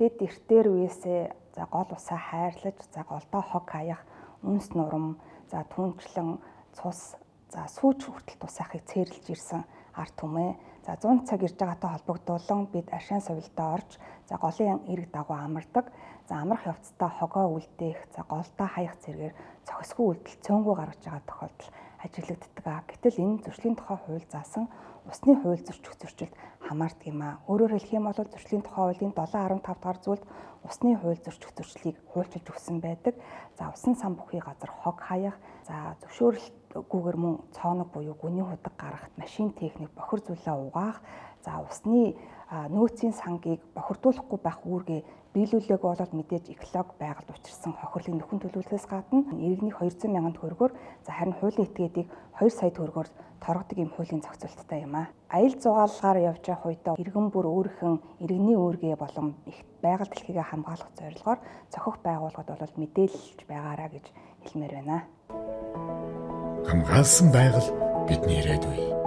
Бид эртээр үеэсээ за гол усаа хайрлаж, за голдоо хог хаях, үнс нурам, за түнчлэн цус, за сүүч хүртэл тусаахыг цээрлж ирсэн ард түмээ. За 100 цаг ирж байгаатай холбогдуулан бид аршаан сувилдаа орж, за голын эрэг дагуу амардаг. За амрах явцдаа хогоо үлдээх, за голдоо хаях зэрэгээр цохисгүй үйлдэл цөөнгөө гаргаж байгаа тохиолдол ажиглагддаг. Гэтэл энэ зөрчлийн тухай хууль заасан усны хууль зөрчих зөрчилд хамаардаг юм а. Өөрөөр хэлэх юм бол зөрчлийн тухай хуулийн 7.5 дугаар зүйлд усны хууль зөрчих зөрчлийг хуульчилж өгсөн байдаг. За усан сан бүхий газар хог хаях, за зөвшөөрөлтгүйгээр мөн цооног буюу гүний худаг гаргах, машин техник бохир зүйлээ угаах, за усны нөөцийн сангийг бохирдуулахгүй байх үүргээ биелүүлээгүй бол мэдээж экологи байгальд учирсан хохирлыг нөхөн төлөвлөхөөс гадна иргэнийг 200 мянган төгрөгөөр, за харин хуулийн этгээдийг 2 сая төгрөгөөр торгодог юм хуулийн зохицуулттай юм а. Аялал зугаалгаар явж явах үедээ иргэн бүр өөрийнхөө иргэний үүргээ болон их байгаль дэлхийгээ хамгаалах зорилгоор цохих байгууллагад бол мэдээлж байгаараа гэж хэлмээр байна. Хамгаалсан байгаль бидний ирээдүй.